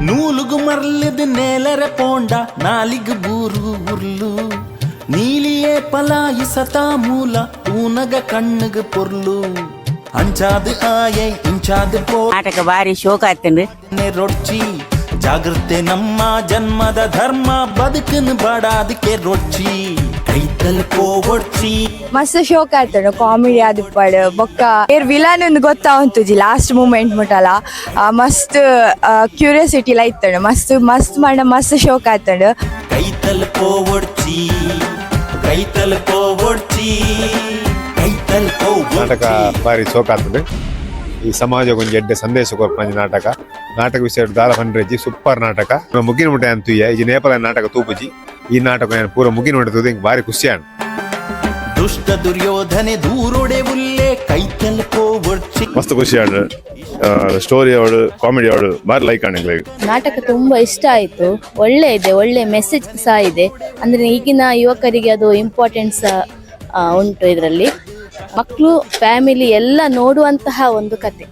ನೂಲುಗು ಮರ್ಲದ ನೇಲರೆ ಪೋಂಡ ನಾಲಿಗ್ ಬೂರು ಉರ್ಲು ನೀಲಿಯೇ ಪಲಾಯಿ ಸತಾ ಮೂಲ ತೂನಗ ಕಣ್ಣುಗ್ ಪೊರ್ಲು ಅಂಚಾದ್ ಆಯೆ ಇಂಚಾದ್ ಪೋ ನಾಟಕ ಭಾರಿ ಶೋಕ ಆಗ್ತುಂಡು. ರೊಚ್ಚಿ ಜಾಗೃತೆ ನಮ್ಮ ಜನ್ಮದ ಧರ್ಮ ಬದುಕನ್ನು ಬಡಾದಕ್ಕೆ ರೊಚ್ಚಿ ಕೈತಲ್ ಪೋವೊಡ್ಚಿ. ಮಸ್ತ್ ಶೋಕ್ ಆತಂಡು, ಕಾಮಿಡಿ ಆದಿಪ್ಪಾಡು. ಬೊಕ್ಕ ಏರ್ ವಿಲನ್ ಒಂದು ಗೊತ್ತಾ ಉಂತುಜಿ ಲಾಸ್ಟ್ ಮೂಮೆಂಟ್ ಮುಟಲ. ಮಸ್ತ್ ಕ್ಯೂರಿಯಾಸಿಟಿ ಲ ಇತ್ತಂಡು. ಮಸ್ತ್ ಮಸ್ತ್ ಮಾಡ ಮಸ್ತ್ ಶೋಕ್ ಆತಂಡು. ಕೈತಲ್ ಪೋವೊಡ್ಚಿ, ಕೈತಲ್ ಪೋವೊಡ್ಚಿ, ಕೈತಲ್ ನಾಟಕ ಪೋವೊಡ್ಚಿ. ಬಾರಿ ಸೋಕಾಗ್ತದೆ. ಈ ಸಮಾಜ ಒಂಜಿ ಎಡ್ಡೆ ಸಂದೇಶ ಕೊರ್ಪಂಜಿ ನಾಟಕ. ನಾಟಕ ವಿಷಯ ದಾಲ ಪಂಡ್ರೆಜ್ಜಿ, ಸೂಪರ್ ನಾಟಕ. ಮುಗಿನ ಮುಟ್ಟೆ ಅಂತುಯ್ಯ ಈ ನೇಪಾಳ ನಾಟಕ ತೂಪುಜಿ. ಈ ನಾಟಕ ಯಾನ್ ಪೂರ ಮುಗಿನ ಮುಟ್ಟ ತೂದು ಎಂಕ್ ಬಾರಿ ಖುಷಿ ಆಂಡ್. ದುಷ್ಟ ದುರ್ಯೋಧನೆ ದೂರೊಡೆ ಉಲ್ಲೆ, ಕೈತಲ್ ಪೋವೊಡ್ಚಿ. ಮಸ್ತ್ ಖುಷಿ ಆಂಡ್. ಸ್ಟೋರಿ ಅವಡು, ಕಾಮಿಡಿ ಅವಡು, ಬಾರಿ ಲೈಕ್ ಆಂಡ್ ಎಂಕ್ಲೆಗ್. ನಾಟಕ ತುಂಬಾ ಇಷ್ಟ ಆಯಿತು. ಒಳ್ಳೆ ಇದೆ, ಒಳ್ಳೆ ಮೆಸೇಜ್ ಸಹ ಇದೆ. ಅಂದ್ರೆ ಈಗಿನ ಯುವಕರಿಗೆ ಅದು ಇಂಪಾರ್ಟೆನ್ಸ್ ಉಂಟು ಇದರಲ್ಲಿ. ಮಕ್ಕಳು, ಫ್ಯಾಮಿಲಿ ಎಲ್ಲ ನೋಡುವಂತಹ ಒಂದು ಕತೆ.